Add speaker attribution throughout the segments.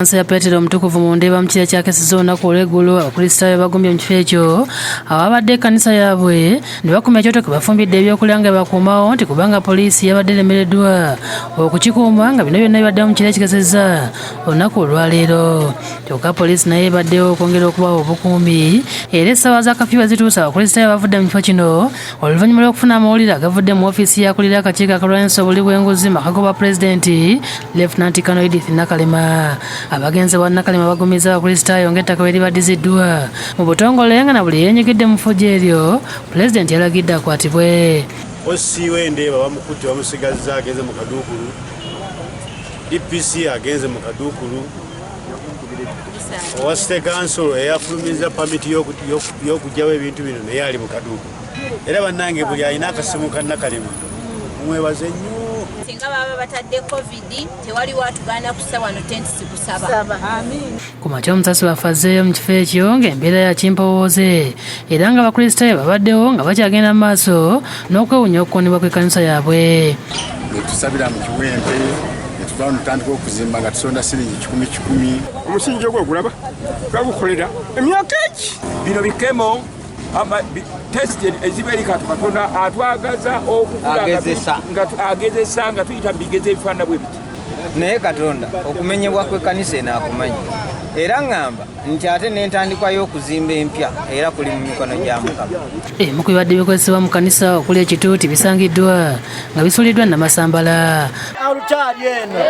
Speaker 1: Ekkanisa ya Peetero Omutukuvu mu Ndeeba mu kiro ekyakesezza olunaku olw'eggulo, Abakristaayo bagumbye mu kifo ekyo awabadde ekkanisa yaabwe ne bakuma ekyoto kwe bafumbidde ebyokulya nga bakuumawo nti kubanga poliisi yabadde eremereddwa okukikuuma nga bino byonna bibaddewo mu kiro ekikesezza olunaku olwaleero. Kyokka poliisi nayo ebaddewo okwongera okubawa obukuumi era essaawa za kafyu bwe zituuse Abakristaayo bavudde mu kifo kino Oluvannyuma lw'okufuna amawulire agavudde mu ofiisi y'akulira akakiiko akalwanyisa obuli bw'enguzi mu maka g'obwapulezidenti Lieutenant Colonel Edith Nakalema, abagenze wa Nakalema bagumizza Abakristaayo ng'ettaka bwe libaddiziddwa mu butongole nga na buli yeenyigidde mu ffujjo eryo Pulezidenti yalagidde akwatibwe.
Speaker 2: OC w'e Ndeeba bamukutte bamusigazza agenze mu kaduukulu, DPC agenze mu kaduukulu, owa City Council eyafulumizza pamiti y'okuggyawo ebintu bino naye ali mu kaduukulu. Era bannange buli alina akasimu ka Nakalema mumwebaze nnyo.
Speaker 3: Singa baba batadde COVID tewaliwo atugaana kussa wano tenti kusaba.
Speaker 1: Ku makya omusasi waffe azzeeyo mu kifo ekyo ng'embeera ya kimpowooze era nga Abakristaayo babaddewo nga bakyagenda mu maaso n'okwewunya okukoonebwa kw'ekkanisa yaabwe.
Speaker 4: Netusabira mu kiwempe netuvawo netutandika okuzimba nga tusonda siringi kikumi kikumi.
Speaker 5: Omusingi ogwo ogulaba twagukolera emyaka egi.
Speaker 6: Bino bikemo test eziba eri katu Katonda atwagaza okukula agezesa nga tuyita mu bigezo ebifaanana bwe biti.
Speaker 7: Naye Katonda okumenyebwa kw'ekkanisa eno akumanyi, era ŋŋamba nti ate n'entandikwa y'okuzimba empya era kuli mu mikono gya Mukama.
Speaker 1: Ebimu ku bibadde bikozesebwa mu kkanisa okuli ekituuti bisangiddwa nga bisuuliddwa Namasambala.
Speaker 8: Alutaari eno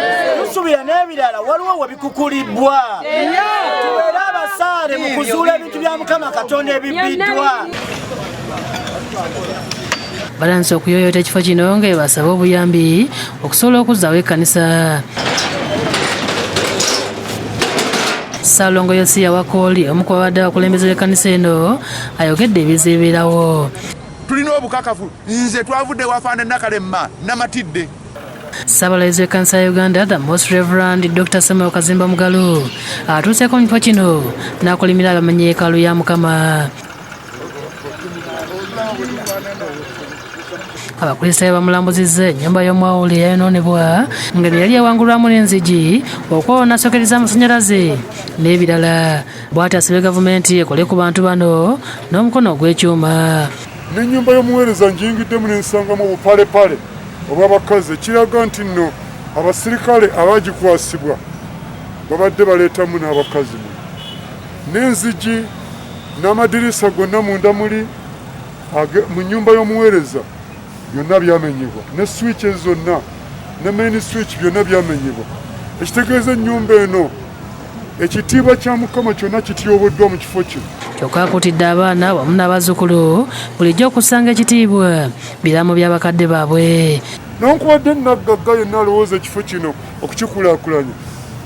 Speaker 8: tusuubira n'ebirala waliwo we bikukulibbwa. Tubeere abasaale mu kuzuula ebintu bya Mukama Katonda ebibbiddwa.
Speaker 1: Batandise okuyooyoota ekifo kino nga bwe basaba obuyambi okusobola okuzzaawo ekkanisa. Ssaalongo Yosiya Wakooli omu ku babadde abakulembeze b'ekkanisa eno ayogedde ebiziibirawo.
Speaker 9: Tulina obukakafu nze twavudde wafande Nakalema namatidde.
Speaker 1: Ssaabalabirizi w'ekkanisa ya Uganda the Most Reverend Dr. Samuel Kazimba Mugalu atuuseeko mu kifo kino n'akulimira abamenyi yeekaalu ya Mukama. Abakristaayo bamulambuzizza ennyumba y'omwawule eyayonoonebwa nga yali ewangulwamu n'enzigi okwawona soketi z'amasannyalaze n'ebirala. Bw'ati asabye gavumenti ekole ku bantu bano n'omukono ogw'ekyuma.
Speaker 10: N'ennyumba y'omuweereza njiyingiddemu ne nsangamu obupalepale obw'abakazi, ekiraga nti nno abasirikale abaagikwasibwa babadde baleetamu n'abakazi muno. N'enzigi n'amadirisa gonna munda muli mu nnyumba y'omuweereza byonna byamenyebwa, ne switches zonna ne main switch byonna byamenyebwa, ekitegeeza ennyumba eno ekitiibwa kya Mukama kyonna kityoboddwa mu kifo kino.
Speaker 1: Kyokka akuutidde abaana wamu n'abazzukulu bulijjo okussanga ekitiibwa biraamo by'abakadde baabwe.
Speaker 10: Newankubadde naggagga yenna alowooza ekifo kino okukikulaakulanya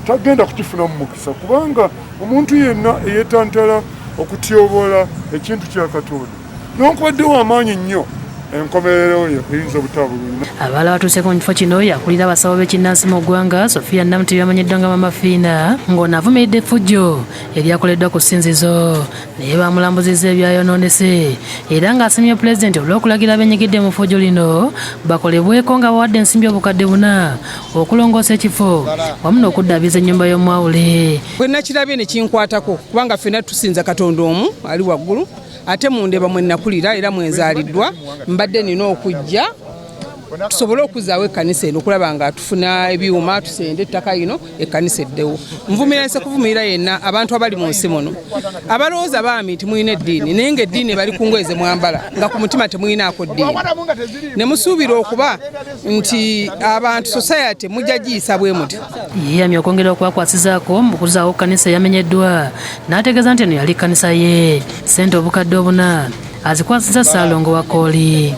Speaker 10: tagenda kukifunamu mukisa, kubanga omuntu yenna eyeetantala okutyobola ekintu kya Katonda newankubadde w'amaanyi nnyo, enkomerero yo eyinza obutaba bulungi.
Speaker 1: Abalala batuuseko mu kifo kino yakulira abasawo b'ekinnansi mu ggwanga Sofia Namutebi amanyiddwa nga Mama Fiina ng'ono avumiridde effujjo eryakoleddwa ku ssinzizo naye bamulambuzizza ebyayonoonese era ng'asiimye Pulezidenti olw'okulagira abenyigidde mu ffujjo lino bakolebweko nga bawadde ensimbi 4,000 okulongoosa ekifo wamu n'okuddaabiriza ennyumba y'omwawule.
Speaker 11: Bwe nakirabye ne kinkwatako kubanga ffenna tusinza Katonda omu ali waggulu, ate mu Ndeeba mwe nakulira era mwe nzaaliddwa, mbadde nina okujja tusobole okuzzaawo ekkanisa eno okulaba nga tufuna ebyuma tusende ettaka lino ekkanisa eddewo. Nvumira nse kuvumirira yenna abantu abali mu nsi muno abalowooza baami nti mulina eddiini naye ng'eddiini bali ku ngoye ze mwambala nga ku mutima temulinaako ddiini ne musuubira okuba nti abantu society mujja giyisa bwe mutyo.
Speaker 1: Yeeyamye okwongera okubakwasizaako mu kuzzaawo kkanisa eyamenyeddwa n'ategeeza nti eno yali kkanisa ye. Ssente 4,000 azikwasiza Ssaalongo Wakooli.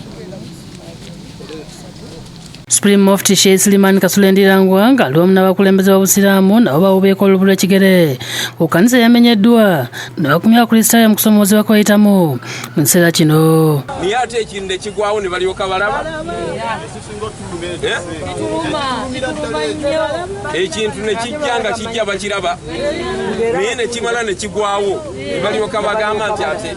Speaker 1: Supreme Mufti Sheikh Suleiman Kasule Ndirangwa ng'ali wamu n'abakulembeze b'Obusiraamu nabo bawubeeko olubu lw'ekigere ku kkanisa eyamenyeddwa ne bakumya Abakristaayo mu kusomoozebwa kwe bayitamu mu kiseera kino.
Speaker 6: Naye ate ekintu ne kigwawo ne balyoka balaba ekintu ne kijja nga kijja bakiraba, naye ne kimala ne kigwawo ne balyoka bagamba nti ate.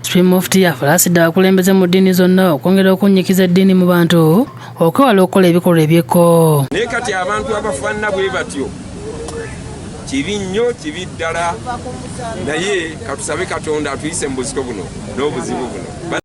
Speaker 1: Supreme Mufti afulaasidde abakulembeze mu ddiini zonna okwongera okunnyikiza eddiini mu bantu okwewala okukola ebikolwa ebyekko.
Speaker 6: Naye kati abantu abafaanana bwe batyo Kibi nnyo, kibi ddala, naye katusabe Katonda atuyise mu buzito buno n'obuzibu buno.